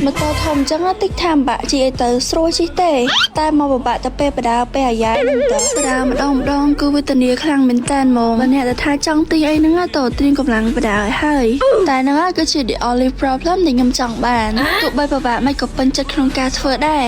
ម៉ូតូធំអញ្ចឹងតិចថាពិបាកជិះអីទៅស្រួលជិះទេតែមកពិបាកតែពេលបដាពេលអាយ៉ៃហ្នឹងតើបដាម្ដងម្ដងគឺវេទនាខ្លាំងមែនតើហ្មងបើអ្នកដែលថាចង់ទិញអីហ្នឹងតើត្រៀមកម្លាំងបដាឲ្យហើយតែហ្នឹងគឺជា the only problem ដែលខ្ញុំចង់បានទោះបីពិបាកមិនក៏ពេញចិត្តក្នុងការធ្វើដែរ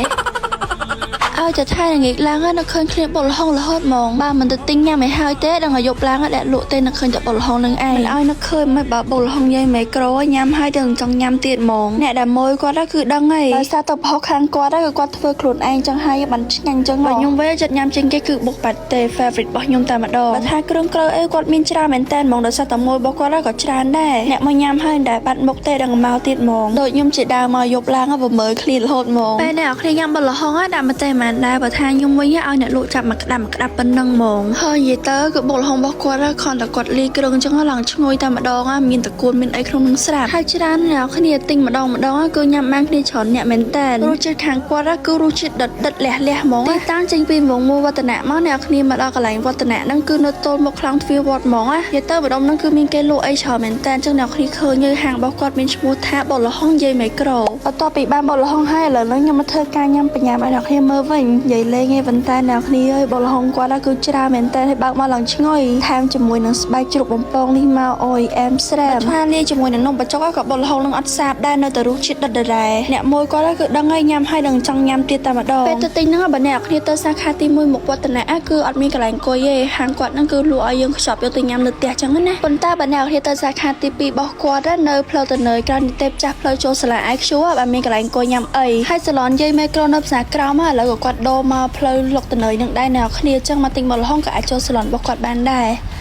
ឲ្យតែថែល្ងាចឡើងនៅឃើញគ្នាបុកល្ហុងរហូតហ្មងបើមិនទៅទិញញ៉ាំឲ្យហើយទេដល់ឲ្យយប់ឡើងដាក់លក់ទេនៅឃើញតែបុកល្ហុងនឹងឯងមិនឲ្យនឹកឃើញមិនបើបុកល្ហុងយាយមេក្រូញ៉ាំហើយទៅចង់ញ៉ាំទៀតហ្មងអ្នកដែលមួយគាត់គឺដឹងហើយដោយសារតែប្រហុកខាងគាត់គឺគាត់ធ្វើខ្លួនឯងចឹងហើយបានឆ្ងាញ់ចឹងបើខ្ញុំវិញចិត្តញ៉ាំជាងគេគឺបុកប៉ាតេ favorite របស់ខ្ញុំតែម្ដងបើថាគ្រឿងក្រៅអីគាត់មានច្រើនមែនតើហ្មងដោយសារតែមួយរបស់គាត់ក៏ច្រើនដែរអ្នកមកញ៉ាំហើយមិនដែលបាត់មុខទេដល់មកទៀតហ្មងដូចខ្ញុំជាដើមមកយប់ឡើងប្រមើលឃ្លៀរហូតហ្មងពេលអ្នកគ្នាញ៉ាំបុកល្ហុងដាក់ម្ទេសមិនដែរបើថាខ្ញុំវិញឲ្យអ្នកលក់ចាប់មកក្តាប់មកក្តាប់ប៉ុណ្ណឹងហ្មងហើយនិយាយទៅគឺបុកល្ហុងរបស់គាត់ខំតែគាត់លាយគ្រឿងចឹងឡើងឈ្ងុយតែម្ដងមានតកួនមានអីក្នុងនឹងស្រាប់ហើយច្រើនអ្នកគ្នាទិញម្ដងម្ដងគឺញ៉ាំបានគ្នាច្រើនអ្នកមែនតើរសជាតិខាងគាត់គឺរសជាតិដិតដិតលះលះហ្មងទីតាំងចេញពីវងមូលវឌ្ឍនៈមកអ្នកគ្នាមកដល់កន្លែងវឌ្ឍនៈហ្នឹងគឺនៅទល់មុខខ្លោងទ្វារវត្តហ្មងណានិយាយទៅម្ដុំហ្នឹងគឺមានគេលក់អីច្រើនមែនតើចឹងអ្នកគ្នាឃើញនៅហាងរបស់គាត់មានឈ្មោះថាបុកល្ហុងយាយមីក្រូបន្ទាប់ពីបានបុកល្ហុងហើយឥឡូវហ្នឹងខ្ញុំមកធ្វើការញ៉ាំបញ្ញាឲ្យអ្នកគ្នាមើលវិញនិយាយលេងឯងប៉ុន្តែអ្នកគ្នាអើយបុកល្ហុងគាត់គឺច្រើនមែនតើហើយបើកមកឡើងឈ្ងុយថែមជាមួយនឹងស្បែកជ្រូកបំពងនេះមកអូយអែមស្រែមថាលាយជាមួយនឹងនំបញ្ចុកក៏បុកល្ហុងនឹងអត់សាបដែរនៅតែរសជាតិដិតដដែលអ្នកមួយគាត់គឺដឹងហើយញ៉ាំហើយនឹងចង់ញ៉ាំទៀតតែម្ដងពេលទៅទិញហ្នឹងបើអ្នកគ្នាទៅសាខាទី1មុខវឌ្ឍនៈគឺអត់មានកន្លែងអង្គុយទេហាងគាត់ហ្នឹងគឺលក់ឲ្យយើងខ្ចប់យកទៅញ៉ាំនៅផ្ទះចឹងណាប៉ុន្តែបើអ្នកគ្នាទៅសាខាទី2របស់គាត់នៅផ្លូវទៅនៅក្រៅនិទេពចាស់ផ្លូវចូលសាលា IQ បើមានកន្លែងអង្គុយញ៉ាំអីហើយសាឡនយាយមេក្រូនៅផ្សារក្រោមឥឡូវក៏គាត់ដូរមកផ្លូវលុកទៅនៅនឹងដែរអ្នកគ្នាចឹងមកទិញបុកល្ហុងក៏អាចចូលសាឡនរបស់គាត់បានដែរ។